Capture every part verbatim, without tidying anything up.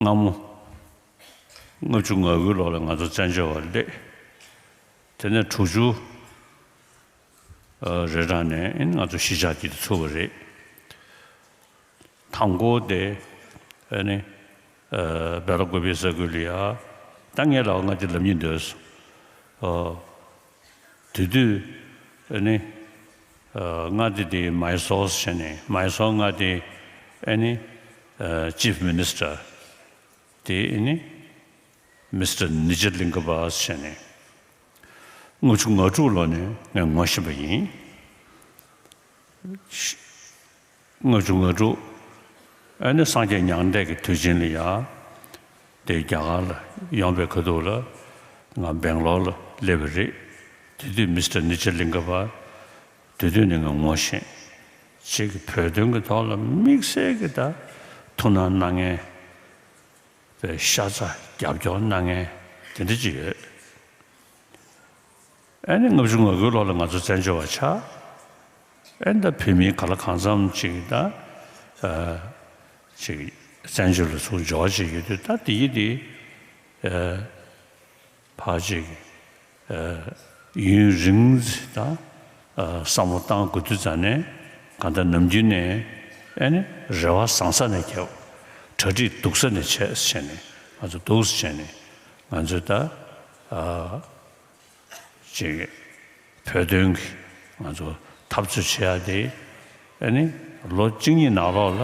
སྔ་མོ་ལྔ་བཅུ་ང་དགུའི་ལོ་ལ་ང་ཚོ་བཙན་བྱོལ་བ་སླེབས། དེ་ནས་དྲུག་ཅུ་རེ་གྲངས་ནས་ཨེ་ནི་ང་ཚོ་གཞིས་ཆགས་དེ་ཚུགས་པ་རེད། དང་པོ་དེ་ཨེ་ནི་སྦེ་ལ་ཀུ་པེ་ས་ཁུལ་ལ་ཡ། ད་ངས་ལབ་ང་དེ་ལབ་སྙིང་འདོད་སོང་། དེ་དུས་ཨེ་ནི་མངའ་སྡེ་དེ་མའི་སོར་བྱས་ནས། མའི་སོར་མངའ་སྡེ་ཨེ་ནི་Chief Minister དེ་ཨེ་ནི་མི་སི་ཊར་ནི་ཇར་ལིང་ག་པ་བྱས་ནས། ལྔ་བཅུ་ང་དྲུག་ལོ་ནས་ངས་ངོ་ཤེས་པ་ཡིན། ལྔ་བཅུ་ང་དྲུག་ཨ་ནི་སངས་རྒྱས་མྱང་འདས་ཀྱི་དུས་ཆེན་ལ་ཡ། དེ་རྒྱ་གར་ལ་ཡོང་པའི་ཁ་ཐུག་ལ་ང་སྦེང་ལོར་ལ་སླེབས་པ་རེད། དེ་དུས་མི་སི་ཊར་ནི་ཇར་ལིང་ག་པ་དེ་དུས་ནས་ང་ངོ་ཤེས། ཅིག་གི་བོད་དོན་གྱི་ཐོག་ལ་དམིགས་བསལ་གྱི་ད་ཐུགས་སྣང་གནང་མཁན། པའི་ཤ་ཚ་རྒྱབ་སྐྱོར་གནང་མཁན་དེ་འདྲ་ཅིག་ཡོད། ཨ་ནི་ལྔ་བཅུ་ང་དགུའི་ལོ་ལ་ང་ཚོ་བཙན་བྱོལ་བ་ཆགས། ཨ་ནི་ད་བོད་མི་ག་ལ་གང་འཚམ་ཅིག་ད་ཨ་ཅིག་བཙན་བྱོལ་ལ་ཚུར་འབྱོར་བ་ཅིག་ཡོད་དུས། ད་དེ་ཡི་དེ་ཨ་ཕར་ཅིག་ཡུན་རིང་ཙམ་ད་བསམ་བློ་བཏང་དགོས་དུས་ཙམ་ནས། གང་ལྟར་ནམ་རྒྱུན་ནས་ཨ་ནི་རེ་བ་བཟང་ས་ནས་བརྒྱབ། གྲ་སྒྲིག་སྡུག་ས་ནས་བྱས་བྱས་ནས། ང་ཚོ་སྡུག་ས་བྱས་ནས། ང་ཚོས་ད་ཅིག་བོད་དོན་གྱི་ང་ཚོ་འཐབ་རྩོད་བྱེད་ཡ་དེ་ཨ་ནི་ལོ་གཅིག་གཉིས་ནང་ལོགས་ལ་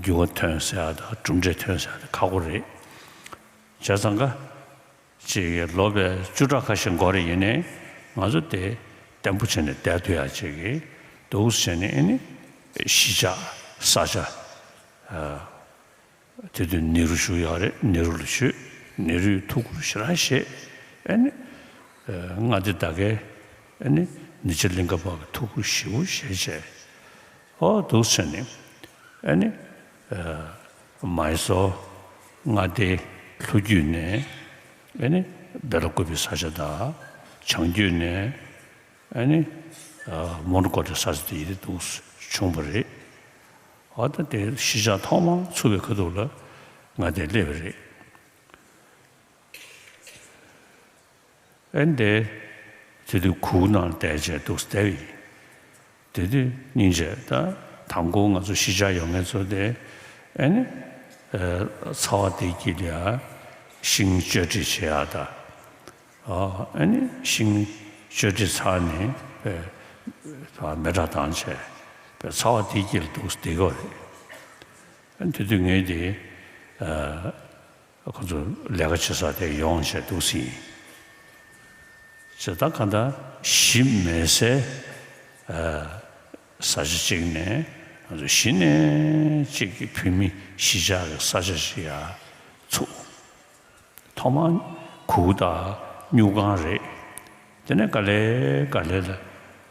འགྱུར་བ་ཐོན་ཟེར་ཡ་དང་གྲུབ་འབྲས་ཐོན་ཟེར་ཡ་དེ་ཁག་པོ་རེད། བྱས་ཙང་ཀ་ཅིག་ལོ་བཅུ་ཕྲག་ཁ་ཤས་འགོར་རེ་ཡིན་ནའི་ང་ཚོ་དེ་བརྟན་པོ་བྱས་ནས་བསྡད་ཐུབ་ཡ་ཅིག་གི་འདུག་བྱས་ནས། ཨ་ནི་གཞིས་ཆགས་ས་ཆ་དེ་དུས་ནེ་རུ་བཞུགས་ཡོད་རེད། ནེ་རུ་ལ་ཞུས། ནེ་རུས་ཐུགས་ཁུར་ཞེ་དྲག་བཞེས། ཨ་ནི་མངའ་སྡེ་ད་གའི་ཨ་ནི་ནི་ཇར་ལིང་ག་པ་གི་ཐུགས་ཁུར་ཞེ་པོ་བཞེས་བྱས། ཨོ་འདུག་བྱས་ནས་ཨ་ནི་མའི་སོར་མངའ་སྡེའི་ལྷོ་རྒྱུད་ནས། ཨ་ནི་སྦེ་ལ་ཀུ་པེ་ས་ཆ་དང་། བྱང་རྒྱུད་ནས་ཨ་ནི་མོན་གྷོ་དེ་ས་ཆ་དེ་ཡི་དེ་འདུག་བྱུང་བ་རེད། ཨོ་ད་དེ་གཞིས་ཆགས་ཐོག་མར་ཚུགས་པའི་ཁ་ཐུག་ལ་ང་དེ་སླེབས་པ་རེད། ཨ་ནི་དེ་དེ་དུས་གུར་ནང་བསྡད་བྱས་འདུག་བསྡད་པ་ཡིན། དེ་དུས་སྙིང་རྗེ། ད་དང་པོ་ང་ཚོ་གཞིས་ཆགས་ཡོང་མཁན་ཚོ་དེ་ཨ་ནི་ཚ་བ་དེ་དཀྱིལ་ལ་ཤིང་གཅོད་འབྲེག་བྱེད་ཡ་ད། ཨ་ནི་ཤིང་གཅོད་འབྲེག་ཚར་ནས་པའི་མེ་སྲེག་བཏང་བྱས་པའི་ཚ་བ་དེ་དཀྱིལ་འདུག་བསྡད་ཀྱི་ཡོད་རེད། ཨ་ནི་དེ་དུས་ངས་དེ་ཁོ་ཚོ་ལས་ཀ་བྱེད་ས་དེ་ཡོང་བྱས་འདུག་ཟིན། བྱས་ད་གང་ལྟར་གཞིས་མེད་སའི་ས་ཆ་གཅིག་ནས་ང་ཚོ་གཞི་ནས་གཅིག་གི་བོད་མི་གཞིས་ཆགས་ཀྱི་ས་ཆ་ཞིག་ཡར་ཚུགས། ཐོག་མར་གུར་དང་སྨྱུག་ཁང་རེད། དེ་ནས་ག་ལེ་ག་ལེ་ལ་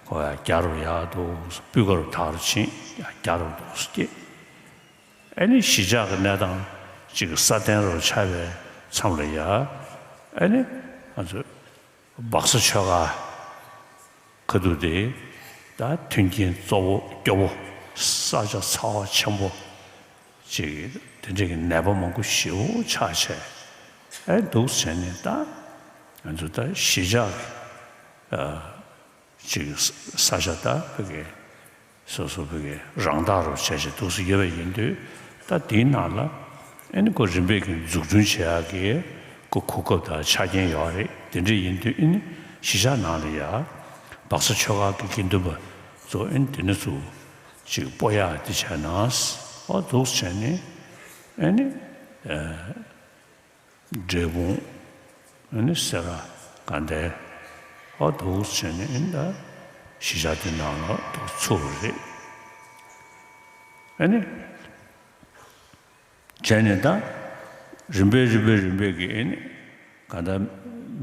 ཁོ་ཡར་རྒྱ་རུ་ཡར་འདུག་སྤུས་ཀ་རུ་དར་རུ་ཕྱིན། ཡར་རྒྱ་རུ་འདུག་སྐྱེས། ཨ་ནི་གཞིས་ཆགས་ཀྱི་གནས་སྟངས་ཅིག་སྲ་བརྟན་རུ་ཆགས་པའི་མཚམས་ལ་ཡ། ཨ་ནི་ང་ཚོ་སྦག་ས་ཆོས་སྒར་ཁ་ཐུག་དེ་ད་མཐུན་རྐྱེན་གཙོ་བོ་སྐྱོ་བོ། ས་ཆ་ཚ་བ་ཆེན་པོ་ཅིག་དེ་འདྲའི་གི་ནད་པ་མང་པོ་ཞེ་པོ་ཆགས་བྱས། ཨ་འདུག་བྱས་ནས་ད་ང་ཚོ་ད་གཞིས་ཆགས་ཀྱི་ཅིག་ས་ཆ་ད་བོད་ཀྱི་སོ་སོ་བོད་ཀྱི་རང་བདག་རུ་བྱས་བྱས་འདུག་སེ་ཡོད་པ་ཡིན་དུས། ད་དེའི་ནང་ལ་ཨ་ནི་ཁོ་རིམ་པས་ཀྱི་འཛུགས་སྐྲུན་བྱེད་ཡག་གི་ཁོ་གོ་སྐབས་དང་ཆ་རྐྱེན་ཡོད་རེད། དེ་འདྲ་ཡིན་དུས་ཨ་ནི་གཞིས་ཆགས་ནང་ལ་ཡ་སྦག་ས་ཆོས་སྒར་གྱི་དགེ་འདུན་པ་ཚོ་ཨ་ནི་དེ་ནས་ཚུར་ཅིག་སྤོ་ཡག་དེ་བྱས་ན། ཨོ་འདུག་བྱས་ནས་ཨ་ནི། འབྲས་སྤུངས། ཨ་ནི་སེ་ར་དགའ་ལྡན། ཨོ་འདུག་བྱས་ནས་ཨ་ནི་ད་གཞིས་ཆགས་དེ་ནང་ལ་འདུག་ཚུགས་པ་རེད། ཨ་ནི་བྱས་ནས་ད་རིམ་པས་རིམ་པས་རིམ་པས་ཀྱི་ཨ་ནི་ག་ད་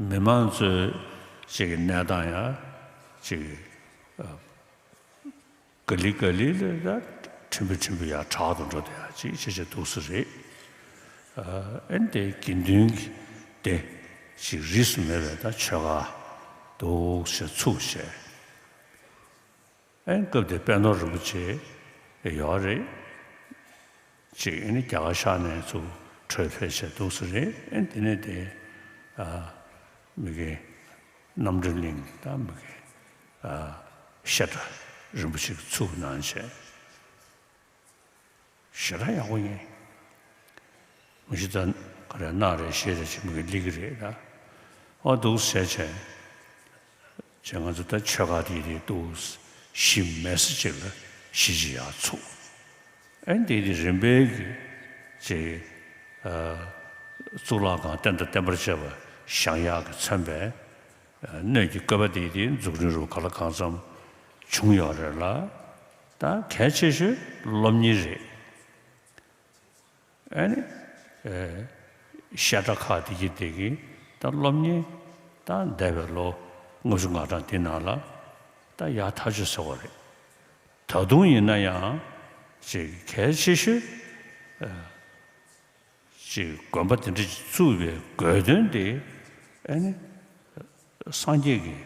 མི་མང་ཚོའི་ཅིག་གི་གནས་སྟངས་ཡང་ཅིག་ག་ལེ་ག་ལེ་ལ་ད་ཕྲན་བུ་ཕྲན་བུ་ཡར་དྲག་ཏུ་འགྲོ་བསྡད་ཡག་ཅིག་བྱས་བྱས་འདུག་སེ་རེད། ཨ་ནི་དེ་དགེ་འདུན་གྱི་སྡེ་ཞིག་རིས་སུ་མེད་པའི་ད་ཆོས་སྒར་འདུག་སེ་ཚུགས་བྱས། ཨ་ནི་སྐབས་དེ་དཔལ་མོ་རིན་པོ་ཆེ་ཡོད་རེད། ཅིག་ཨེ་ནི་རྒྱ་གར་ཤར་ནས་ཚུར་བྲོས་ཕེབས་བྱས་འདུག་སེ་རེད། ཨེ་དེ་ནས་དེ་ཨ་མི་གི་རྣམ་གྲོལ་གླིང་དང་མི་གི་ཨ་བཤད་གྲྭ་རིན་པོ་ཆེ་གི་ཚུགས་གནང་བྱས། ཞེ་དྲག་ཡག་པོ་ཡིན། མི་ཤི་ད་ག་རེ་གནང་རེ་བཞེས་རེ་བྱེད་མི་གི་ལི་གི་རེད་ད། ཨོ་འདུག་ཟེར་བྱས། བྱས་ང་ཚོ་ད་ཆོས་ཁ་དེ་དེ་འདུག་ཞི་མེད་ས་ཅིག་ལ་ཞི་ཅི་ཡག་ཚུགས། ཨེ་འདི་དེ་རིམ་པས་ཀྱི་ཅིག་གཙུག་ལག་ཁང་བསྟན་དང་བསྟན་པར་བཅས་པ་བཞེངས་ཡག་གི་མཚོན་པའི་སྣོད་ཀྱི་བཀོད་པ་དེ་དེ་འཛུགས་སྐྲུན་རུ་ག་ལ་གང་འཚམ་བྱུང་ཡོད་རེད་ལ། ད་གལ་ཆེ་ཤོས་སློབ་གཉེར་རེད། ཨ་ནི་བཤད་གྲྭ་ཁག་དེ་གི་དེ་གི་ད་སློབ་གཉེར་ད་འདས་པའི་ལོ་ལྔ་བཅུ་ང་གྲངས་དེ་ནང་ལ་ད་ཡག་ཐག་ཆོད་ཟེར་བ་རེད། ད་དུང་ཡིན་ན་ཡང་ཅིག་གལ་ཆེ་ཤོས་ཅིག་དགོན་པ་དེ་འདྲ་ཅིག་བཙུགས་པའི་དགོས་དོན་དེ་ཨ་ནི་སངས་རྒྱས་ཀྱི་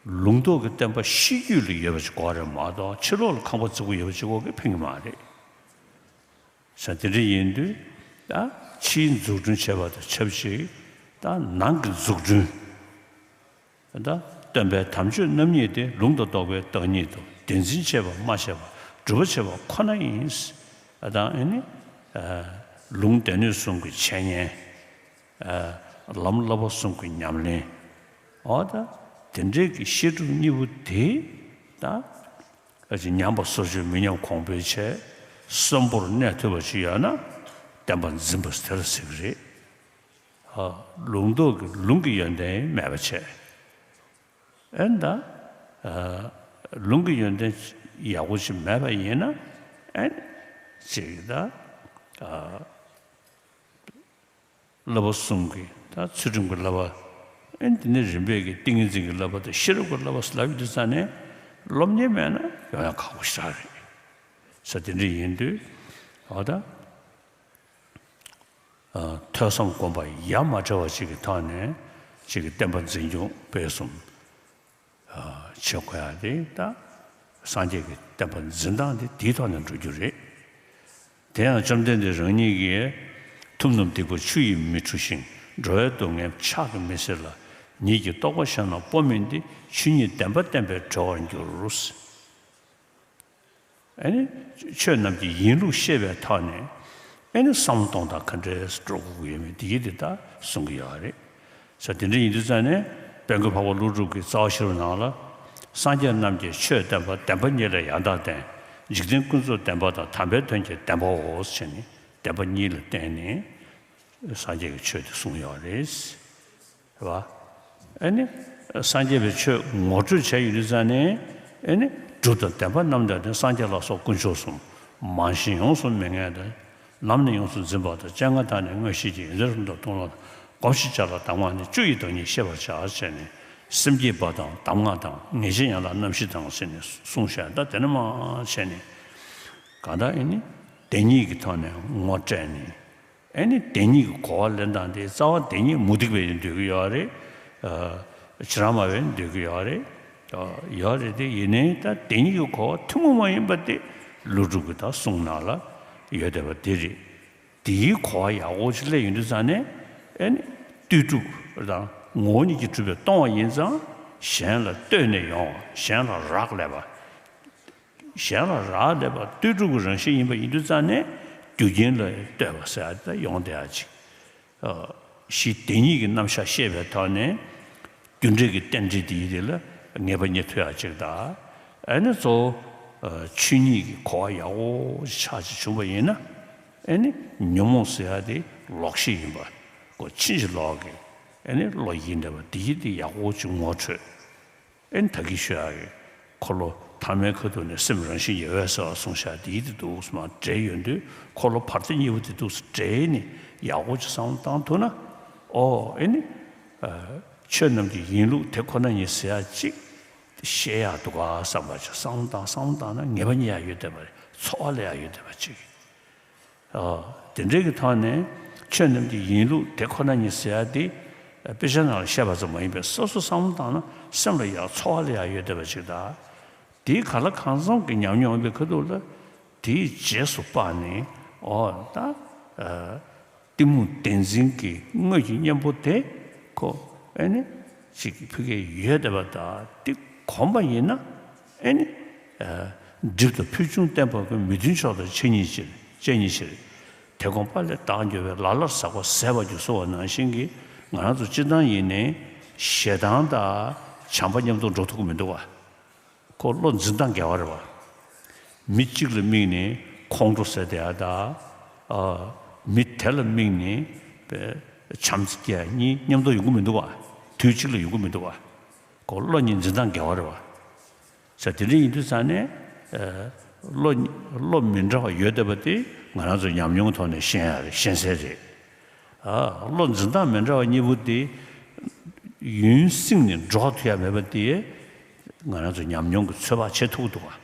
ལུང་རྟོགས་ཀྱི་བསྟན་པ་ཤེས་རྒྱུད་ལ་ཡོད་པ་ཅིག་དགོས་རེད་མ་གཏོགས་ཕྱི་ལོགས་ལ་ཁང་པ་བརྩིགས་པ་ཡོད་པ་ཅིག་དགོས་ཀྱི་ཕན་གྱི་མ་རེད། ས་དེ་འདྲ་ཡིན་དུས་ད་ཕྱིའི་འཛུགས་སྐྲུན་བྱས་པ་དང་ཆབས་ཅིག་ད་ནང་གི་འཛུགས་སྐྲུན། ད་སྟོན་པའི་དམ་ཆོས་རྣམ་གཉིས་དེ་ལུང་དང་རྟོགས་པའི་བདག་ཉིད་དོ། བདེན་འཛིན་བྱས་པ་སྨྲ་བྱས་པ་སྒྲུབ་པ་བྱས་པ་ཁོ་ན་ཡིན། ད་ཨེ་ནི་ལུང་སྡེ་སྣོད་གསུམ་གྱི་འཆད་ཉན། ལམ་བསླབ་པ་གསུམ་གྱི་ཉམས་ལེན། འོ་ད་དེ་འདྲའི་གི་བཤད་སྒྲུབ་གཉིས་པོ་དེ་ད་ཨ་ཅེ་ཉམས་པ་སོར་ཆུད་མི་ཉམས་གོང་འཕེལ་བྱས། གསོན་པོར་གནས་ཐུབ་པ་ཅིག་ཡོད་ན་བསྟན་པ་འཛིན་པ་དེ་ལ་ཟེར་གི་རེད། ལུང་རྟོགས་ཀྱི་ལུང་གི་ཡོན་ཏན་མེད་པ་བྱས། ཨེ་ད་ལུང་གི་ཡོན་ཏན་ཡག་པོ་ཅིག་མེད་པ་ཡིན་ན་ཨེ་ཅིག་ད། བསླབ་པ་གསུམ་གྱི་ད་ཚུལ་ཁྲིམས་ཀྱི་བསླབ་པ། ཨེ་འདི་ནི་རིམ་པས་ཀྱི་ཏིང་ངེ་འཛིན་གྱི་བསླབ་པ་དང་ཤེས་རབ་ཀྱི་བསླབ་པ་ལབ་ཡོང་དུས་ཙ་ནས་སློབ་གཉེར་མེད་ན་ཡོང་ཡག་ཁག་པོ་ཞེ་དྲག་རེད། ས་དེ་འདྲ་ཡིན་དུས་འོ་ད་ཐོས་བསམ་སྒོམ་པ་ཡ་མ་བྲལ་བ་ཅིག་གི་ཐོག་ནས་ཅིག་གི་བསྟན་པ་འཛིན་སྐྱོང་སྤེལ་གསུམ་བྱེད་དགོས་ཡ་དེ་ད་སངས་རྒྱས་ཀྱི་བསྟན་པ་འཛིན་སྟངས་དེ་དེའི་ཐོག་ནས་འགྲོ་རྒྱུ་རེད། དེ་ཡང་བཅོམ་ལྡན་འདས་རང་ཉིད་ཀྱིས། ཐུབ་རྣམས་སྡིག་པ་ཆུ་ཡིས་མི་འཁྲུ་ཞིང་། འགྲོ་བའི་སྡུག་བསྔལ་ཕྱག་གིས་མི་སེལ་ལ། ཉིད་ཀྱི་རྟོགས་པ་གཞན་ལ་སྤོ་མིན་ཏེ། ཆོས་ཉིད་བདེན་པ་བསྟན་པས་གྲོལ་བར་འགྱུར། ཨ་ནི་ཆོས་རྣམས་ཀྱི་ཡིན་ལུགས་ཤེས་པའི་ཐོག་ནས་ཨ་ནི་བསམ་བློ་གཏོང་སྟངས་ག་འདྲས་འགྲོ་དགོས་ཀྱི་ཡོད་མེད་འདི་གི་འདི་ལྟར་གསུང་གི་ཡོད་རེད། ས་དེ་འདྲ་ཡིན་དུས་ཙང་ནས་དཔལ་མགོན་འཕགས་པ་ཀླུ་སྒྲུབ་ཀྱི་རྩ་བ་ཤེས་རབ་ནང་ལ། སངས་རྒྱས་རྣམས་ཀྱིས་ཆོས་བསྟན་པ། བདེན་པ་གཉིས་ལས་ཡང་དག་བསྟན། འཇིག་རྟེན་ཀུན་རྫོབ་བདེན་པ་དང་། དམ་པའི་དོན་གྱི་བདེན་པའོ་ཞེས་ནས་བདེན་པ་གཉིས་ལ་བརྟེན་ནས་སངས་རྒྱས་ཀྱི་ཆོས་དེ་གསུངས་ཡོད་རེད། རེད་བ། ཨེ་ནི་སངས་རྒྱས་པའི་ཆོས་ངོ་སྤྲོད་བྱས་ཡོད་དུས་ཙང་ནས་ཨེ་ནི་སྒྲུབ་དང་བདེན་པ་རྣམས་དང་ནི། སངས་རྒྱས་ལ་སོགས་དཀོན་མཆོག་གསུམ། མང་ཞིང་ཡོངས་སུ་མི་ངལ་དང་། ལམ་ནི་ཡོངས་སུ་འཛིན་པ་དང་། སྤྱན་སྔར་དང་ནི་མངོན་ཤེས་ཀྱིས། ཡོན་ཏན་གསུམ་དང་མཐོང་ལམ་དང་། སྒོམ་ཞིང་བྱ་ལ་གདམས་ངག་ནི། བཅུ་ཡི་བདག་ཉིད་ཤེས་པར་བྱ་ཞེས་ནས་སེམས་བསྐྱེད་པ་དང་གདམས་ངག་དང་། ངེས་ཤེས་ཡན་ལག་རྣམ་བཞི་དང་ཟེར་ནས་གསུངས་བཞག་ད་དེ་ནས་མར་བྱས་ནས་གང་ལྟར་ཨེ་ནི་བདེན་གཉིས་ཀྱི་ཐོག་ནས་ངོ་སྤྲད་ནས། ཨེ་ནི་བདེན་གཉིས་ཀྱི་གོ་བ་ལེན་སྟངས་དེ་རྩ་བ་བདེན་གཉིས་མུ་སྟེགས་པས་འདོད་ཀྱི་ཡོད་རེད། ཕྱི་རང་མ་བས་འདོད་ཀྱི་ཡོད་རེད། ཡོད་རེད་དེ་ཡིན་ནའི་ད་བདེན་གཉིས་ཀྱི་གོ་བ་ཐུན་མོང་མ་ཡིན་པ་དེ་ཀླུ་སྒྲུབ་ཀྱི་ད་གསུང་ནང་ལ་ཡོད་བསྡད་པ་དེ་རེད། དེའི་གོ་བ་ཡག་པོ་ཅིག་སླེབས་ཡོང་དུས་ཙང་ནས་ཨེ་ནི་ལྟོས་གྲུབ་དང་ངོ་བོ་ཉིད་ཀྱིས་གྲུབ་པས་སྟོང་བ་ཡིན་ཙང་གཞན་ལ་ལྟོས་ནས་ཡོང་བ། གཞན་ལ་རག་ལས་པ། གཞན་ལ་རག་ལས་པ་ལྟོས་གྲུབ་ཀྱི་རང་བཞིན་ཡིན་པ་ཡིན་དུས་ཙང་ནས་རྒྱུ་རྐྱེན་ལ་ལྟོས་པ་ཟེར་ཡ་དེ་ཡོང་བསྡད་ཡ་ཅིག་གཞི་བདེན་གཉིས་ཀྱི་རྣམ་གཞག་ཤེས་པའི་ཐོག་ནས་རྒྱུ་འབྲས་ཀྱི་རྟེན་འབྲེལ་དེ་ཡི་དེ་ལ་ངེས་པ་རྙེད་ཐུབ་ཡ་ཅིག་དང་། ཨ་ནི་གཙོ་བོ་ཆོས་ཉིད་ཀྱི་གོ་བ་ཡག་པོ་ཅིག་ཆགས་ཅིག་བྱུང་བ་ཡིན་ན་ཨ་ནི་ཉོན་མོངས་ཟེར་ཡ་དེ་ལོག་ཤེས་ཡིན་པ་ཁོ་ཕྱིན་ཅི་ལོག་གི་ཨ་ནི་བློ་ཡིན་འདྲ་བ་དེ་ཡི་དེ་ཡག་པོ་ཅིག་ངོ་འཕྲོད། ཨེ་ད་གིན་ཞུ་ཡག་གི་འཁོར་ལོ་ཐ་མའི་ཁ་ཐུག་ནས་སེམས་རང་བཞིན་གྱིས་འོད་གསལ་བ་གསུངས་བཞག་དེ་ཡི་དེ་འདུག་སེ་མར་འགྲེལ་ཡོང་དུས་འཁོར་ལོ་བར་ཆད་གཉིས་པོ་དེ་འདུག་སེ་འགྲེལ་ནས་ཡག་པོ་ཅིག་བསམ་བློ་བཏང་ཐུབ་ན། ཨོ་ཨེ་ནི་ཆོས་རྣམས་ཀྱི་ཡིན་ལུགས་དེ་ཁོ་ན་ཉིད་ཟེར་ཡག་ཅིག་ཤེས་ཡག་འདུག་ག་བསམ་པ་ཅིག་བསམ་བློ་བཏང་བསམ་བློ་བཏང་ན་ངེས་པ་རྙེད་ཡག་ཡོད་བསྡད་པ་རེད། ཚོར་བ་སླེབས་ཡག་ཡོད་བསྡད་པ་ཅིག་དེ་འདྲའི་གི་ཐོག་ནས་ཆོས་རྣམས་ཀྱི་ཡིན་ལུགས་དེ་ཁོ་ན་ཉིད་ཟེར་ཡ་དེ་དཔེ་ཆ་ནང་ལ་བཤད་པ་ཙམ་མ་ཡིན་པའི་སོ་སོ་བསམ་བློ་བཏང་ན་སེམས་ལ་ཡག་ཚོར་བ་ལ་ཡག་ཡོད་བསྡད་པ་ཅིག་དང་། དེའི་གང་ལ་གང་འཚམ་གྱི་ཉམས་མྱོང་ཡོད་པའི་ཁ་ཐུག་ལ་དེའི་རྗེས་སུ་དཔག་ནས་ འོ་ད་ཨ་གཏི་མུག་བདེན་འཛིན་གྱི་དངོས་ཀྱི་གཉེན་པོ་དེ་ཁོ་ཨེ་ནི་ཅིག་ཕ་གིར་ཡོད་བསྡད་པ་དང་། དེ་གོམས་པ་ཡིན་ན་ཨེ་ནི་ཨ་སྒྲིབ་དང་ཕུལ་བྱུང་བརྟེན་པ་ཀུན། མི་མཐུན་ཕྱོགས་དང་ཆ་གཉིས་ཕྱིར། ཆ་གཉིས་ཕྱིར། དེ་གོམས་པ་ལས་བདག་འགྱུར་བའི། ལ་ལར་ཟག་པ་ཟད་པར་འགྱུར་གསུངས་པ་ནང་བཞིན་གྱི། ང་རང་ཚོ་སྤྱིར་བཏང་ཡིན་ནའི་ཞེ་སྡང་དང་བྱམས་པ་མཉམ་དུ་འགྲོ་ཐུབ་ཀྱི་མི་འདུག་བ། ཁོ་བློ་འཛིན་སྟངས་འགལ་བ་རེད་བ། མི་གཅིག་ལ་དམིགས་ནས་ཁོང་ཁྲོ་ཟ་བསྡད་ཡ་དང་། ཨ་མི་དེ་ལ་དམིགས་ནས་བྱམས་བརྩེ་སྐྱེ་ཡ་གཉིས་མཉམ་དུ་ཡོང་གི་མི་འདུག་བ། དུས་གཅིག་ལ་ཡོང་གི་མི་འདུག་བ། ཁོ་བློ་གཉིས་འཛིན་སྟངས་འགལ་བ་རེད་བ། ས་དེ་འདྲ་ཡིན་དུས་ཙང་ནས་ཨ་བློ་བློ་མི་འདྲ་བ་ཡོད་བསྡད་པ་དེ་ང་རང་ཚོ་ཉམས་མྱོང་ཐོག་ནས་ཤེས་ཡ་རེད། ཤེས་གསལ་རེད། ཨ་བློ་འཛིན་སྟངས་མི་འདྲ་བ་གཉིས་པོ་དེ་ཡུན་བསྲིངས་ནས་འགྲོགས་ཐུབ་ཡ་མེད་པ་དེ་ང་རང་ཚོ་ཉམས་མྱོང་གི་ཚོད་དཔག་བྱེད་ཐུབ་ཀྱི་འདུག་ག།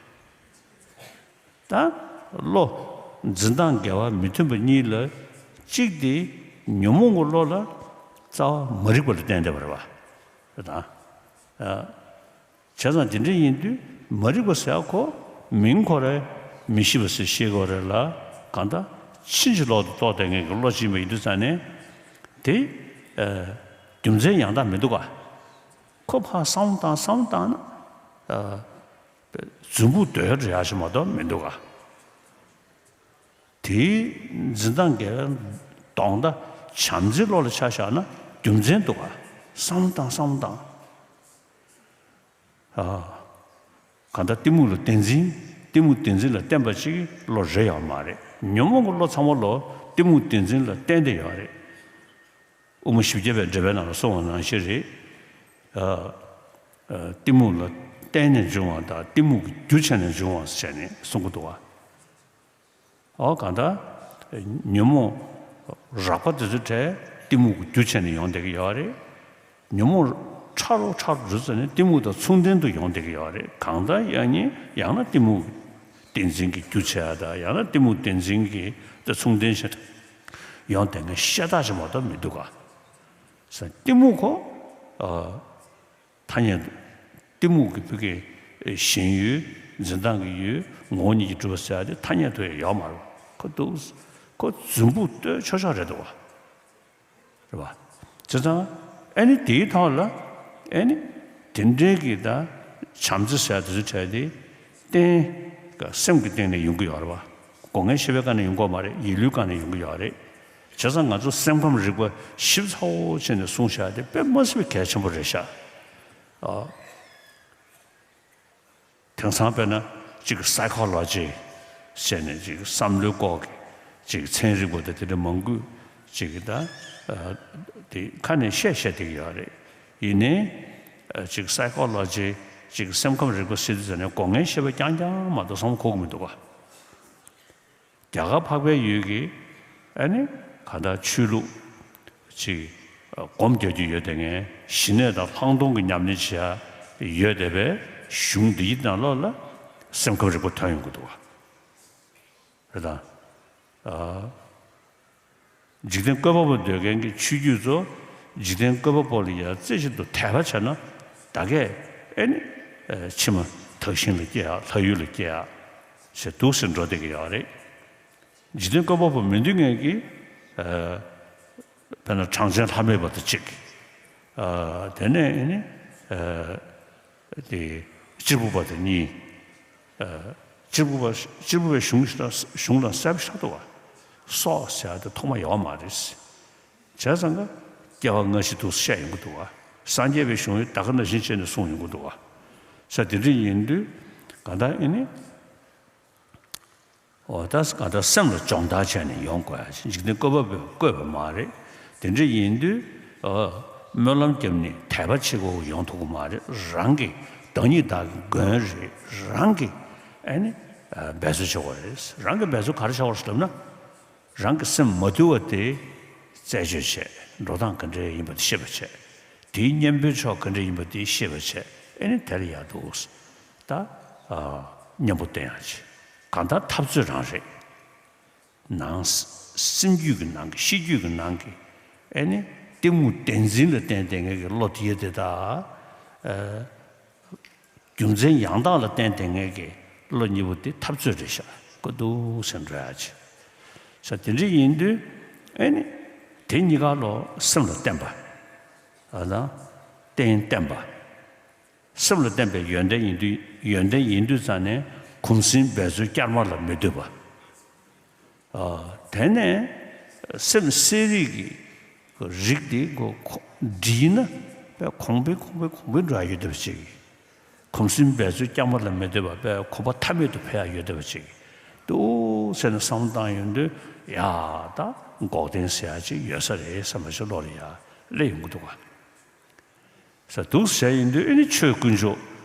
ད་བློ་འཛིན་སྟངས་འགལ་བ་མི་མཐུན་པ་གཉིས་ལ་གཅིག་དེ་ཉོན་མོངས་ཀྱི་བློ་ལ་རྩ་བ་མ་རིག་པ་ལ་བརྟེན་བསྡད་པ་རེད་བ། རེད་དང་། ཨ། བྱས་ཙང་དེ་འདྲ་ཡིན་དུས་མ་རིག་པ་ཟེར་ཡ་ཁོ་མིང་ཁོ་རང་མི་ཤེས་པ་ཟེར་ཤེས་དགོས་རེད་ལ། གང་ལྟར་ཕྱིན་ཅི་ལོག་ཏུ་རྟོགས་བསྡད་མཁན་གྱི་བློ་ཅིག་ཡིན་པ་ཡིན་དུས་ཙང་ནས་དེ་ཨ་རྒྱུ་མཚན་ཡང་དག་མི་འདུག་ག། ཁོ་ཕར་བསམ་བློ་བཏང་བསམ་བློ་བཏང་ན་ཨ་རྫུན་པོ་འདོད་རེ་ཡག་ཞིག་མ་གཏོགས་མི་འདུག་ག། དེའི་འཛིན་སྟངས་འགལ་བའི་ལྡོག་ཟླ་བྱམས་བརྩེའི་བློ་ལ་ཆ་བཞག་ན་རྒྱུ་མཚན་འདུག་ག། བསམ་བློ་བཏང་བསམ་བློ་བཏང་། ཨ། གང་ལྟར་གཏི་མུག་ལ་བདེན་འཛིན། གཏི་མུག་བདེན་འཛིན་ལ་བརྟེན་པ་ཅིག་བློ་རེ་ཡོད་མ་རེད། ཉོན་མོངས་ཀྱི་བློ་ཚང་མ་ལོ་གཏི་མུག་བདེན་འཛིན་ལ་བརྟེན་ཏེ་ཡོད་རེད། དབུ་མ་བཞི་བརྒྱ་པའི་འགྲེལ་པའི་ནང་ལ་གསུངས་པ་ནང་བཞིན་རེད། ཨ། ཨ། གཏི་མུག་ལ་བརྟེན་ནས་འབྱུང་བ་དང་གཏི་མུག་གི་རྒྱུ་བྱས་ནས་འབྱུང་བ་ཟེར་ནས་གསུང་གི་འདུག་བ། ཨོ་གང་ལྟར་ཉོན་མོངས་རགས་པ་དེ་ཚོའི་གྲས་གཏི་མུག་གི་རྒྱུ་བྱས་ནས་ཡོང་བསྡད་ཀྱི་ཡོད་རེད། ཉོན་མོངས་ཕྲ་རུ་ཕྲ་རུ་འགྲོ་ཙ་ནས་གཏི་མུག་དང་མཚུངས་ལྡན་དུ་ཡོང་བསྡད་ཀྱི་ཡོད་རེད། གང་ལྟར་ཡང་ནི་ཡང་ན་གཏི་མུག་བདེན་འཛིན་གྱི་རྒྱུ་བྱས་ཡ་དང་། ཡང་ན་གཏི་མུག་བདེན་འཛིན་གྱི་དང་མཚུངས་ལྡན་བྱས་ཡོང་བསྡད་མཁན་ཤ་སྟག་ཅིག་མ་གཏོགས་མི་འདུག་ག། ས་གཏི་མུག་ཁོ་ཨ། ཐ་སྙད་དུ་གཏི་མུག་གི་ཕ་གི་ཞེན་ཡུལ། འཛིན་སྟངས་ཀྱི་ཡུལ། ངོ་བོ་ཉིད་ཀྱིས་གྲུབ་པ་ཟེར་ཡ་དེ་ཐ་སྙད་དུ་ཡང་ཡོད་མ་རེད། ཁོ་འདུག། ཁོ་རྫུན་པོ་ལྟོས་ཆོག་ཆོག་རེད་འདུག་བ། རེད་བ། བྱས་ཙང་ཨེ་ནི་དེའི་ཐོག་ལ་ཨེ་ནི་དེ་འདྲའི་གི་ད་བྱམས་བརྩེ་ཟེར་ཡ་དེ་ཚོ་གྲས་དེ་སྟེང་ག་སེམས་ཀྱི་སྟེང་ནས་ཡོང་གི་ཡོད་རེད་བ། སྒོ་ལྔའི་ཤེས་པའི་སྒང་ནས་ཡོང་གི་ཡོད་མ་རེད། ཡིད་བློའི་སྒང་ནས་ཡོང་གི་ཡོད་རེད། བྱས་ཙང་ང་ཚོ་སེམས་ཁམས་རིག་པ་ཞིབ་ཚགས་པོ་བྱས་ནས་གསུངས་བཞག་དེ་དཔེ་མ་སྲིད་པའི་གལ་ཆེན་པོ་རེད་ཤག། ཨ། དེང་སང་དཔེར་ན་ཅིག་སའི་ཁོ་ལོ་ཇི་ཟེར་ནས་ཅིག་བསམ་བློའི་སྐོར་གྱི་ཅིག་ཚན་རིག་པ་དང་དེ་འདྲ་མང་པོས་ཅིག་ད་ཨ་དེ་ཁ་ནས་བཤད་བཤད་བསྡད་ཀྱི་ཡོད་རེད། ཡིན་ནའི་ཨ་ཅིག་སའི་ཁོ་ལོ་ཇི་ཅིག་སེམས་ཁམས་རིག་པ་ཟེར་དུས་ཙ་ནས་སྒོ་ལྔའི་ཤེས་པ་རྐྱང་རྐྱང་མ་གཏོགས་བསམ་བློ་འཁོར་གྱི་མི་འདུག་ག། རྒྱ་གར་འཕགས་པའི་ཡུལ་གྱི་ཨ་ནི་གང་ལྟར་ཆོས་ལུགས་ཅིག་སྒོམ་རྒྱག་རྒྱུ་ཡོད་དེ། ངས་ཞི་གནས་དང་ལྷག་མཐོང་གི་ཉམས་ལེན་བྱེད་ཡ་ཡོད་བསྡད་པའི་གཞུང་འདིའི་ནང་ལོགས་ལ་སེམས་ཁམས་རིག་པ་ཐོན་ཡོང་གི་འདུག་བ། རེད་དང་། ཨ། འཇིག་རྟེན་བཀོད་པ་པོ་འདོད་མཁན་གྱི་ཆོས་བརྒྱུད་ཚོ་འཇིག་རྟེན་བཀོད་པ་པོ་ལ་ཡ་རྩེ་གཅིག་ཏུ་དད་པ་བྱས་ན་ད་གས་ཨེ་ནི་ཨ་ཕྱི་མ་དག་ཞིང་ལ་སྐྱེ་ཡག། ལྷ་ཡུལ་ལ་སྐྱེ་ཡག་ཞེས་འདུག་སེ་འགྲོ་བསྡད་ཀྱི་ཡོད་རེད། འཇིག་རྟེན་བཀོད་པ་པོ་མི་འདོད་མཁན་གྱི་ཨ་དཔེར་ན་གྲངས་ཅན་ལྷ་མེད་པ་དང་གཅིག། ཨ་དེ་ནས་ཨེ་ནི་ཨ་དེ་གཅེར་བུ་པ་དང་གཉིས། ཨ་གཅེར་བུ་པ་གཅེར་བུ་པའི་གཞུང་ལ་གཞུང་ལ་གསལ་པོ་ཞིག་འདུག་བ། སྲོག་ཟེར་ཡ་དེ་ཐོག་མ་ཡོད་མ་རེད། བྱས་ཙང་ཀ་སྐྱེ་བ་སྔ་ཕྱི་འདུག་བཤད་ཡོང་གི་འདུག་བ། སངས་རྒྱས་པའི་གཞུང་ཡང་ད་ག་ནང་བཞིན་བྱས་ནས་གསུངས་ཡོང་གི་འདུག་བ། ས་དེ་འདྲ་ཡིན་དུས་གང་ལྟར་ཨེ་ནི། འོ་ད་གང་ལྟར་སེམས་ལ་སྦྱོང་བརྡར་བྱས་ནས་ཡོང་དགོས་ཡ་ཅིག། འཇིག་རྟེན་བཀོད་པ་པོས་བཀོད་པ་མ་རེད། དེ་འདྲ་ཡིན་དུས་ཨ་སྨོན་ལམ་བརྒྱབ་ནས་དད་པ་བྱེད་དགོས་ཡོང་ཐུབ་ཀྱི་མ་རེད། རང་གི་བདག་ཉིད་བདག་གི་མགོན་རེད། རང་གི་ཨེ་ནི་ཨ་འབད་རྩོལ་བྱེད་དགོས་རེད། རང་གི་འབད་རྩོལ་ག་རེ་བྱེད་དགོས་རེད་ཟེར་ལབ་ན། རང་གི་སེམས་མ་དུལ་བ་དེ་རྩད་གཅོད་བྱས། འགྲོ་སྟངས་ག་འདྲ་ཡིན་པ་དེ་ཤེས་པ་བྱས། དེའི་གཉེན་པོའི་ཕྱོགས་ག་འདྲ་ཡིན་པ་དེ་ཤེས་པ་བྱས། ཨེ་ནི་དེ་ལ་ཡག་འདུག། ད་ཨ་གཉེན་པོ་བསྟེན་ཡག་ཅིག། གང་ལྟར་འཐབ་རྩོད་རང་རེད། ནང་སེམས་རྒྱུད་ཀྱི་ནང་གི་ཤེས་རྒྱུད་ཀྱི་ནང་གི་ཨེ་ནི་གཏི་མུག་བདེན་འཛིན་ལ་བརྟེན་བསྡད་མཁན་གྱི་བློ་དེ་ཡོད་དེ་ད། ཨ་རྒྱུ་མཚན་ཡང་དག་ལ་བརྟེན་བསྡད་མཁན་གྱི་བློ་གཉིས་པོ་དེ་འཐབ་རྩོད་རེད་ཤག། ཀོ་འདུག་སེ་འགྲོ་ཡག་ཅིག། ས་དེ་འདྲ་ཡིན་དུས་ཨེ་ནི་དེ་གཉིས་ཀ་ལོ་སེམས་ལ་བརྟེན་པ། ཨ་ན་རྟེན་བརྟེན་པ། སེམས་ལ་བརྟེན་པའི་ཡོན་ཏན་ཡིན་དུས་ཡོན་ཏན་ཡིན་དུས་ཙང་ནས་གུང་སེང་འབད་རྩོལ་བསྐྱར་མ་ལ་མི་ལྟོས་པ། ཨ། དེ་ནས་སེམས་གསལ་རིག་གི་རིགས་དེ་གོ་འདྲིས་ན་དཔེ་གོང་འཕེལ་གོང་འཕེལ་གོང་འཕེལ་འགྲོ་ཡ་ཡོད་བསྡད་པ་ཅིག་གུང་སེང་འབད་རྩོལ་བསྐྱར་མ་ལ་མི་ལྟོས་པ་དཔེ་གོ་བ་མཐའ་མེད་དུ་འཕེལ་ཡ་ཡོད་བསྡད་པ་ཅིག་འདུག་ཟེར་ནས་བསམ་བློ་བཏང་ཡོང་དུས་ཡ་ད་འགོག་བདེན་ཟེར་ཡ་ཅིག་ཡོད་ས་རེད་བསམ་པ་ཞིག་བློ་ལ་ཡ་སླེབས་ཡོང་གི་འདུག་ག་ས་འདུག་ཟེར་ཡིན་དུས་ཨེ་ནི་ཆོས་དཀོན་མཆོག་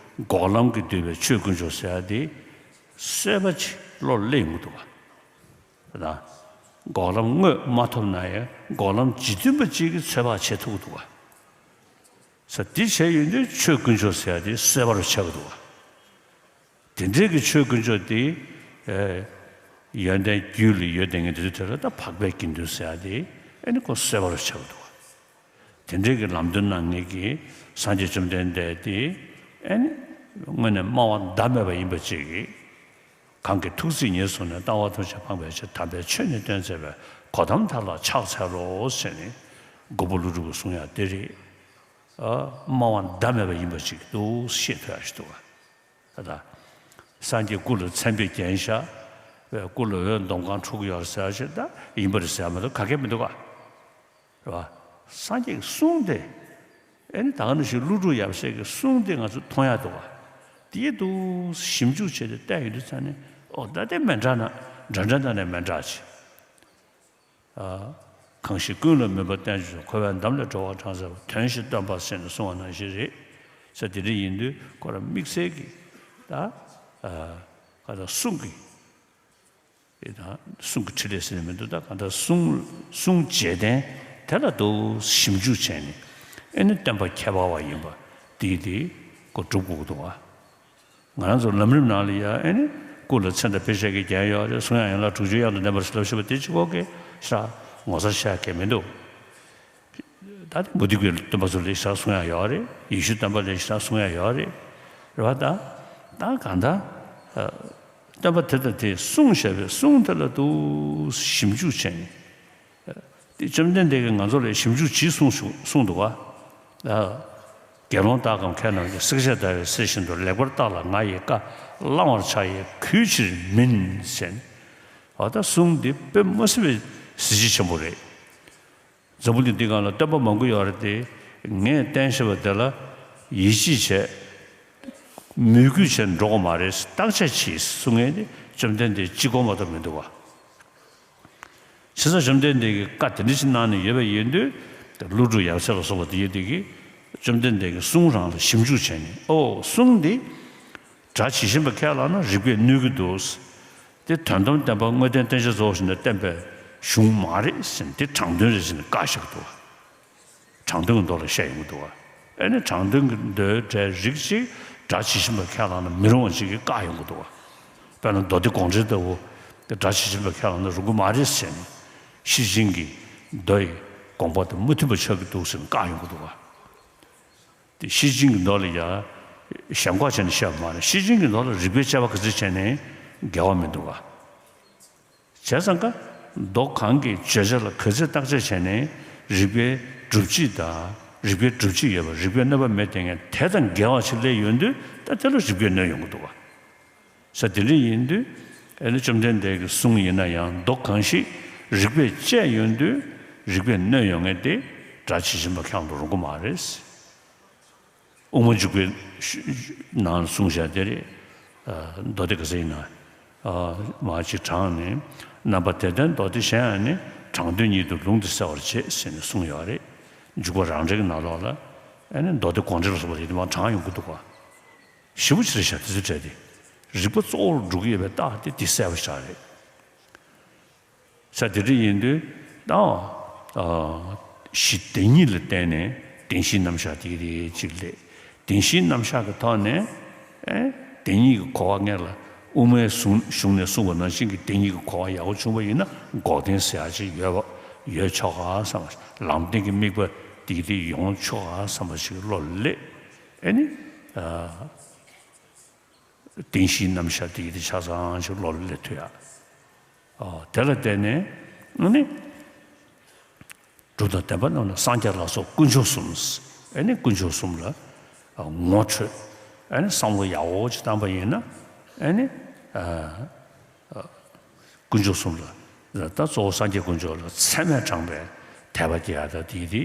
འགོག་ལམ་གྱིས་བསྡུས་པའི་ཆོས་དཀོན་མཆོག་ཟེར་ཡ་དེ་གསོལ་བ་ཅིག་བློར་སླེབས་ཡོང་གི་འདུག་ག་ད་འགོག་ལམ་དངོས་མ་ཐོབ་ན་ཡང་འགོག་ལམ་རྗེས་མཐུན་པ་ཅིག་གིས་ཚོད་དཔག་བྱེད་ཐུབ་ཀྱི་འདུག་ག་ས་འདི་བྱས་ཡོད་དུས་ཆོས་དཀོན་མཆོག་ཟེར་ཡ་དེ་གསོལ་བ་རུ་ཆགས་ཀྱི་འདུག་ག་དེ་འདྲའི་གི་ཆོས་དཀོན་མཆོག་དེ་ཨེ་ཡོན་ཏན་རྒྱུད་ལ་ཡོད་བསྡད་མཁན་དེ་ཚོའི་དོན་ལ་ད་འཕགས་པའི་དགེ་འདུན་ཟེར་ཡ་དེ་ཨེ་ནི་ཁོ་གསོལ་བ་རུ་ཆགས་ཀྱི་འདུག་ག་དེ་འདྲའི་གི་ལམ་སྟོན་གནང་མཁན་གྱི་སངས་རྒྱས་བཅོམ་ལྡན་འདས་དེ་ཨེ་ནི་དངོས་གནས་སྨྲ་བ་ཟླ་མེད་པ་ཡིན་པ་ཅིག་གིས། གང་གི་ཐུགས་བརྩེ་ཉེར་བཟུང་ནས། ལྟ་བ་ཐམས་ཅད་སྤངས་པའི་ཕྱིར། དམ་པའི་ཆོས་ནི་སྟོན་མཛད་པའི། གོ་ཏམ་དག་ལ་ཕྱག་འཚལ་ལོ་ཟེར་ནས་མགོན་པོ་ཀླུ་སྒྲུབ་ཀྱིས་གསུང་ཡ་དེ་རེད། ཨ། སྨྲ་བ་ཟླ་མེད་པ་ཡིན་པ་ཅིག་འདུག་ཤེས་ཐུབ་ཡ་ཞིག་འདུག་ག་ད་ལྟ་སངས་རྒྱས་སྐུ་ལ་མཚན་དཔེ་བརྒྱན་བཞག་པའི་སྐུ་ལ་འོད་འདོམ་གང་འཁྲུག་ཡོད་ཟེར་ཡ་ཞིག་ད་ཡིན་པ་རེད་ཟེར་ཡ་མ་གཏོགས་ག་གེ་མི་འདུག་ག་རེད་བ། སངས་རྒྱས་ཀྱི་གསུང་དེ། ཨེ་ནི་ད་ག་ནང་བཞིན་ཀླུ་སྒྲུབ་ཡབ་སྲས་ཀྱི་གསུང་དེ་ང་ཚོ་མཐོང་ཡ་འདུག་བ། དེའི་འདུག་ཞིབ་འཇུག་བྱས་ཏེ་བལྟས་ཡོང་དུས་ཙང་ནས་ཨོ་ད་དེ་མི་འདྲ་ན་འདྲ་འདྲ་ན་ནས་མི་འདྲ་ཅིག་ཨ། གང་ཞིག་ཀུན་ལ་མོས་པ་བསྟན་བཅོས་སུ། འཁོར་བའི་འདམ་ལས་སྒྲོལ་བར་གྲགས་མཛད་པ། དོན་བཞི་སྟོན་པ་ཟེར་ནས་གསུང་བ་ནང་བཞིན་རེད། ས་དེ་འདྲ་ཡིན་དུས་ཁོ་རང་དམིགས་བསལ་གྱི་ད་ཨ་ག་ད་གསུང་གི་དེ་དང་གསུང་གི་ཕྲིན་ལས་ཟེར་ནས་མི་འདུག་ད་གང་ལྟར་གསུང་གསུང་རྗེས་དྲན་དེ་ལ་འདུག་ཞིབ་འཇུག་བྱས་ནས་ཨེ་ནི་སྟོན་པ་ཁྱད་པར་བ་ཡིན་པ་དེ་དེ་ཀོ་སྒྲུབ་དགོས་ཀྱི་འདུག་བ། ང་རང་ཚོ་ལམ་རིམ་ནང་ལ་ཡང་ཨེ་ནི་སྐུ་ལ་ཚེ་འདས་ཕལ་ཆེར་གྱི་རྒྱན་ཡོད་རེད། གསུང་ཡང་ཡན་ལག་དྲུག་ཅུའི་དབྱངས་དང་ལྡན་པར་ཞེས་ལབ་ཤེས་པ་དེ་གཅིག་པོ་གིས་ཤ་ངོ་ཚ་བྱ་གལ་མི་འདུག་ད་དེ་མུ་སྟེགས་པའི་སྟོན་པ་ཚོ་ལས་ཞེ་དྲག་གསུང་ཡ་ཡོད་རེད། ཡེ་ཤུ་སྟོན་པ་ལས་ཞེ་དྲག་གསུང་ཡ་ཡོད་རེད། རེད་བ། ད་ད་གང་ལྟར་ཨ་སྟོན་པ་དེ་དང་དེས་གསུངས་བཞག་པའི་གསུང་དེ་ལ་དུ་ཞིབ་འཇུག་བྱས་ནས་ཨ་དེ་བཅོམ་ལྡན་འདས་ཀྱིས་ང་ཚོ་ལ་ཞིབ་འཇུག་བྱེད་གསུངས་ཞུ་གསུངས་འདུག་བ། ཨ་དགེ་སློང་དག་གམ་མཁས་རྣམས་ཀྱིས། བསྲེག་བཅད་བརྡར་བའི་གསེར་བཞིན་དུ། ལེགས་པར་བརྟགས་ལ་ང་ཡི་བཀའ། བླང་བར་བྱ་ཡི་གུས་ཕྱིར་མིན་ཟེར། འོ་ད་གསུང་འདི་དཔེ་མ་སྲིད་པའི་གཟི་བརྗིད་ཆེན་པོ་རེད། འཛམ་བུ་གླིང་འདི་སྒང་ལ་སྟོན་པ་མང་པོ་ཡོད་རེད་དེ། ངས་བསྟན་བཞག་པ་དེ་ལ་ཡིད་ཆེས་བྱས། མོས་གུས་བྱས་འགྲོ་དགོས་མ་རེད། བརྟག་དཔྱད་བྱེད་གསུང་མཁན་དེ་བཅོམ་ལྡན་འདས་གཅིག་པོ་མ་གཏོགས་མི་འདུག་བ། བྱས་ཙང་བཅོམ་ལྡན་འདས་ཀྱིས་བཀའ་དེ་འདྲ་ཞིག་གནང་ནས་ཡོད་པ་ཡིན་དུས། ཀླུ་སྒྲུབ་ཡབ་སྲས་ལ་སོགས་པ་དེ་ཡོད་དེ་གིས་བཅོམ་ལྡན་འདས་ཀྱི་གསུང་རང་ལ་ཞིབ་འཇུག་བྱས་ནས་ཨོ་གསུང་འདི་སྒྲ་ཇི་བཞིན་པ་ཁས་བླངས་ན་རིགས་པས་གནོད་ཀྱི་འདུག་དེ་དོན་དམ་བདེན་པ་དངོས་བསྟན་བསྟན་བྱ་རྫོགས་ཞིང་ནས་བསྟན་པའི་གཞུང་མ་རེད་ཟེར་ནས་དེ་དྲང་དོན་རེད་ཟེར་ནས་བཀག་བཞག་འདུག་དྲང་དོན་གྱི་མདོ་ལ་བཤད་ཡོང་གི་འདུག་བ། ཨེ་ནི་དྲང་དོན་གྱི་མདོའི་གྲས་རིགས་གཅིག་སྒྲ་ཇི་བཞིན་པ་ཁས་བླངས་ན་མི་རུང་བ་ཅིག་གིས་བཀག་ཡོང་གི་འདུག་བ། དཔེར་ན་མདོ་སྡེ་དགོངས་འགྲེལ་ལྟ་བུ་དེ་སྒྲ་ཇི་བཞིན་པ་ཁས་བླངས་ན་རུང་གི་མ་རེད་ཟེར་ནས་ཤེར་ཕྱིན་གྱི་མདོ་ཡི་དགོངས་པ་དང་མི་མཐུན་པ་ཆགས་ཀྱི་འདུག་ཟེར་ནས་བཀག་ཡོང་གི་འདུག་བ། དེ་ཤེར་ཕྱིན་གྱི་མདོ་ལ་ཡང་ཞེན་ཁོག་བྱས་ནས་བཤད་པ་མ་རེད། ཤེར་ཕྱིན་གྱི་མདོ་ལ་རིགས་པས་དཔྱད་པ་ག་ཚོད་བྱས་ནས་འགལ་བ་མི་འདུག་བ། བྱས་ཙང་ཀ་མདོ་གང་གི་བརྗོད་བྱ་ལ་ག་ཚོད་བརྟག་དཔྱད་བྱས་ནས་རིགས་པའི་སྒྲུབ་བྱེད་དང་རིགས་པའི་སྒྲུབ་བྱེད་ཡོད་པ་རིགས་པས་གནོད་པ་མེད་དེ་ངས་དེ་དང་འགལ་བ་ཞིག་སླེབས་ཡོང་དུས་ད་དེ་ལ་རིགས་པས་གནོད་ཡོང་གི་འདུག་བ། ས་དེ་འདྲ་ཡིན་དུས་ཨེ་ནི་བཅོམ་ལྡན་འདས་ཀྱི་གསུང་ཡིན་ན་ཡང་མདོ་གང་ཞིག་རིགས་པས་དཔྱད་ཡོང་དུས་རིགས་པས་གནོད་ཡོང་ངེས་ཏེ་སྒྲ་ཇི་བཞིན་པ་ཁས་བླངས་དུ་རུང་གི་མ་རེད། དབུ་མ་འཇུག་པའི་ནང་གསུངས་བཞག་དེ་རེད། མདོ་སྡེ་ག་ཚོད་ཡིན་ན། མ་གཅིག་དྲངས་ནས་རྣམ་པ་དེ་ལྟར་མདོ་སྡེ་གཞན་ཡང་ནི་དྲང་དོན་ཉིད་དུ་ལུང་འདི་གསལ་བར་བྱེད་ཟེར་ནས་གསུངས་ཡོད་རེད། འཇུག་པ་རང་འགྲེལ་གྱི་ནང་ལོགས་ལ་ཨ་ནི་མདོ་སྡེ་དགོངས་འགྲེལ་ལ་སོགས་པ་དེ་མ་དྲངས་ཡོང་གི་འདུག་ག་ཞིབ་པོ་ཅིག་རེད་ཤག་དེ་ཚོའི་གྲས་དེ། རིགས་པ་གཙོ་བོར་འགྲོ་གི་ཡོད་པའི་རྟགས་དེ་དེ་གསལ་པོ་ཞིག་རེད། ས་དེ་འདྲ་ཡིན་དུས་ད་གཞི་བདེན་གཉིས་ལ་བརྟེན་ནས་བདེན་བཞིའི་རྣམ་གཞག་དེ་རེད་ཅིག་ལས། བདེན་བཞིའི་རྣམ་གཞག་གི་ཐོག་ནས་ཨེ་བདེན་གཉིས་ཀྱི་གོ་བ་སྔོན་ལ་དབུ་མའི་གཞུང་ནས་གསུངས་པ་ནང་བཞིན་གྱི་བདེན་གཉིས་ཀྱི་གོ་བ་ཡག་པོ་བྱུང་བ་ཡིན་ན་འགོག་བདེན་ཟེར་ཡག་ཅིག་ཡོད་པ་ཡོད་ཆོག་ག་བསམ་པ། ལམ་བདེན་གྱི་དམིགས་པ་དེ་དེ་ཡོང་ཆོག་ག་བསམ་པ་ཞིག་བློ་ལ་སླེབས། ཨེ་ནི་ཨ། བདེན་བཞིའི་རྣམ་གཞག་དེ་ཡི་དེ་ཆ་ཚང་ཞིག་བློ་ལ་སླེབས་ཐུབ་ཡ། ཨོ། དེ་ལ་བརྟེན་ནས་ ཨ་ནི། གྲུབ་དང་བདེན་པ་རྣམས་ལ་སངས་རྒྱས་ལ་སོགས་དཀོན་མཆོག་གསུམ། ཨ་ནི་དཀོན་མཆོག་གསུམ་ལ་ངོ་འཕྲོད། ཨ་ནི་བསམ་བློ་ཡག་པོ་ཅིག་བཏང་པ་ཡིན་ན། ཨ་ནི། དཀོན་མཆོག་གསུམ་ལ། ད་གཙོ་བོ་སངས་རྒྱས་དཀོན་མཆོག་ལ་ཚད་མས་དྲངས་པའི་དད་པ་སྐྱེ་ཡ་ད་དེ་དེ་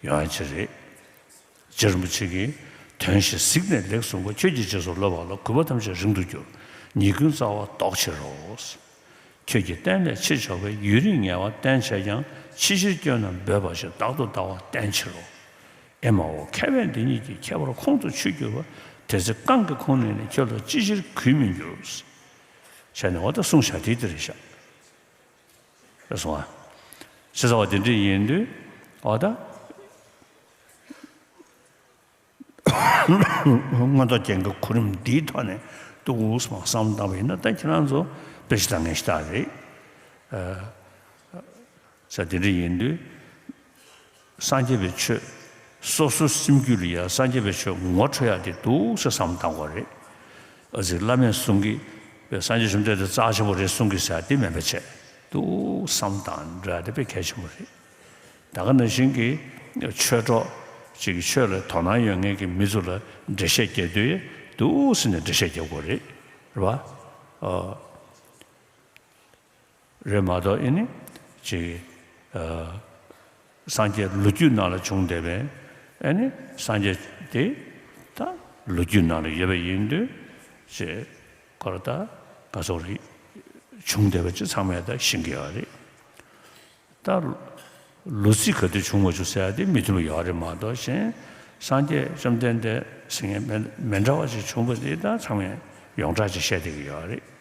ཡོང་ཡ་ཅིག་རེད། རྗེ་རིན་པོ་ཆེ་གིས། དོན་ཞིག་གཟིགས་ནས་ལེགས་གསུངས་པ། ཁྱོད་ཀྱིས་རྗེས་སུ་བསླབ་པ་ལ། གུས་པ་ཐམས་ཅད་རིང་དུ་འགྱུར། ཉེས་ཀུན་རྩ་བ་བཟློག་ཕྱིར་རོ། ཁྱོད་ཀྱིས་བསྟན་ལས་ཕྱིར་ཕྱོགས་པའི། ཡུན་རིང་ངལ་བ་བསྟེན་བྱས་ཀྱང་། ཕྱི་ཕྱིར་སྐྱོན་རྣམས་འབོད་པ་ཞིག། བདག་ཏུ་ལྟ་བ་བསྟེན་ཕྱིར་རོ། ཨེ་མ་འོ། མཁས་པས་འདི་ཉིད་ཀྱི། ཁྱད་པར་ཁོང་དུ་ཆུད་གྱུར་པ། དེ་ཚེ་རྐང་གི་ཁོང་ནས་ནི། ཁྱོད་ལ་ཅི་ཕྱིར་གུས་མི་འགྱུར། བྱས་ནས་འོ་ད་གསུངས་བཞག་དེ་དེ་རེད་ཤག་རེད་སོང་ཨ། ཞེས་བྱ་བ་དེ་འདྲ་ཡིན་དུས་འོ་ད། མངོན་རྟོགས་རྒྱན་གྱི་གོ་རིམ་འདིའི་ཐོག་ནས་ཏོག་ཙམ་བསམ་བློ་བཏང་བ་ཡིན་ན། ད་ཁྱེད་རང་ཚོ་དཔེ་ཞིག་དང་ངན་ཞིག་ལྟ་རེད། ས་དེ་འདྲ་ཡིན་དུས། སངས་རྒྱས་པའི་ཆོས། སོ་སོའི་སེམས་རྒྱུད་ལ་ཡང་སངས་རྒྱས་པའི་ཆོས་ངོ་འཕྲོད་ཡ་དེ་འདུག་སེ་བསམ་བློ་བཏང་དགོས་རེད། ཨ་ཙི་བླ་མས་གསུང་གི། སངས་རྒྱས་བཅོམ་ལྡན་འདས་རྩ་ཆེན་པོ་རེད་གསུང་གི་ཟེར་ཡ་དེ་མེད་པ་བྱས། འདུག་བསམ་བློ་བཏང་འགྲོ་ཡ་དེ་དཔེ་གལ་ཆེན་པོ་རེད། ད་ག་ནང་བཞིན་གྱི་ཆོས་གྲོགས་ཅིག་གིས་ཆོས་ལ་དོ་སྣང་ཡོད་མཁན་གྱི་མི་ཚོ་ལ་འགྲེལ་བཤད་རྒྱག་དུས་འདུག་སེ་ནས་འགྲེལ་བཤད་རྒྱག་དགོས་རེད། རེད་བ། ཨ། རེད་མ་གཏོགས་ཨེ་ནི། ཅིག་ཨ། སངས་རྒྱས་ལོ་རྒྱུས་ནང་ལ་བྱུང་བསྡད་པའི། ཨེ་ནི་སངས་རྒྱས་དེ་ད་ལོ་རྒྱུས་ནང་ལ་ཡོད་པ་ཡིན་དུས། ཅིག་ཁོ་ར་ད་ག་ཚོད་རེད། བྱུང་བསྡད་པ་ཅིག་ཚང་མས་ད་ཤེས་ཀྱི་ཡོད་རེད། ད་ལོ་ཚིགས་ག་དུས་བྱུང་མ་བྱུང་ཟེར་ཡ་དེ་མི་མཐུན་པ་ཡོད་རེད་མ་གཏོགས་གཞན། སངས་རྒྱས་བཅོམ་ལྡན་འདས་ཟེར་མཁན་མི་མི་འདྲ་བ་ཞིག་བྱུང་བ་དེ་ད་ཚང་མས་ཡོངས་གྲགས་ཅིག་བཤད་བསྡད་ཀྱི་ཡོད་རེད།